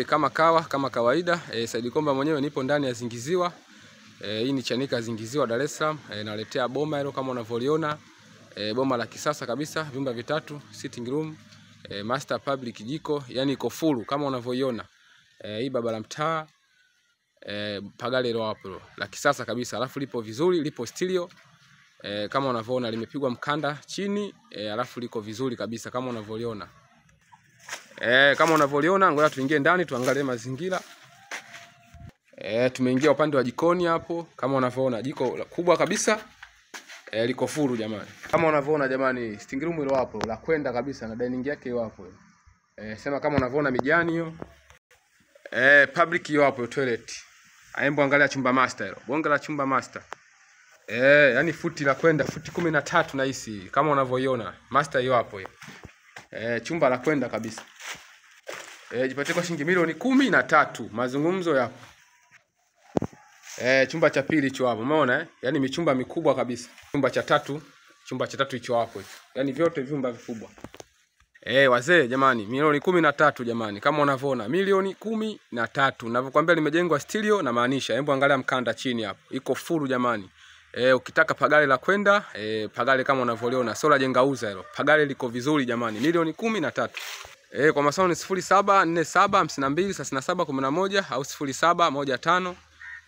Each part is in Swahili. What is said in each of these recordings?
Kama kawa kama kawaida, Saidi Komba mwenyewe nipo ndani ya Zingiziwa. Hii ni Chanika Zingiziwa, Dar es Salaam. Naletea boma hilo kama unavyoliona. Boma la kisasa kabisa, vyumba vitatu, sitting room, master public jiko, yani iko full kama unavyoiona. Hii baba la mtaa, pagale hilo hapo la kisasa kabisa, alafu lipo vizuri, lipo stereo. Kama unavyoona limepigwa mkanda chini, alafu liko vizuri kabisa kama unavyoliona. Kama unavyoliona, ngoja tuingie ndani tuangalie mazingira. Tumeingia upande wa jikoni hapo, kama unavyoona jiko kubwa kabisa. Liko furu jamani. Kama unavyoona jamani, sitting room hilo hapo la kwenda kabisa na dining yake hiyo hapo. Sema kama unavyoona mijani hiyo. Public hiyo hapo toilet. Aembo angalia chumba master hilo. Bonge la chumba master. Yani futi la kwenda futi 13 na hisi kama unavyoiona. Master hiyo hapo hiyo. Chumba la kwenda kabisa. Jipatie kwa shilingi milioni 13. Mazungumzo yapo. Chumba cha pili hicho hapo. Umeona eh? Yaani michumba mikubwa kabisa. Chumba cha tatu, chumba cha tatu hicho hapo hicho. Yaani vyote vyumba vikubwa. Wazee jamani, milioni 13 jamani. Kama unavyoona milioni 13. Ninavyokuambia limejengwa stereo na maanisha. Hebu angalia mkanda chini hapo. Iko furu jamani. Ukitaka pagale la kwenda, pagale kama unavyoliona, sio la jenga uza hilo. Pagale liko vizuri jamani, milioni 13. Kwa mawasiliano ni 0747 52 37 11 au 0715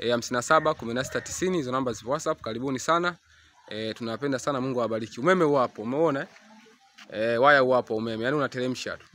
57 16 90. Hizo namba zipo WhatsApp. Karibuni sana. Tunawapenda sana, Mungu awabariki. Umeme uwapo, umeona eh? Waya uwapo umeme, yani unateremsha tu.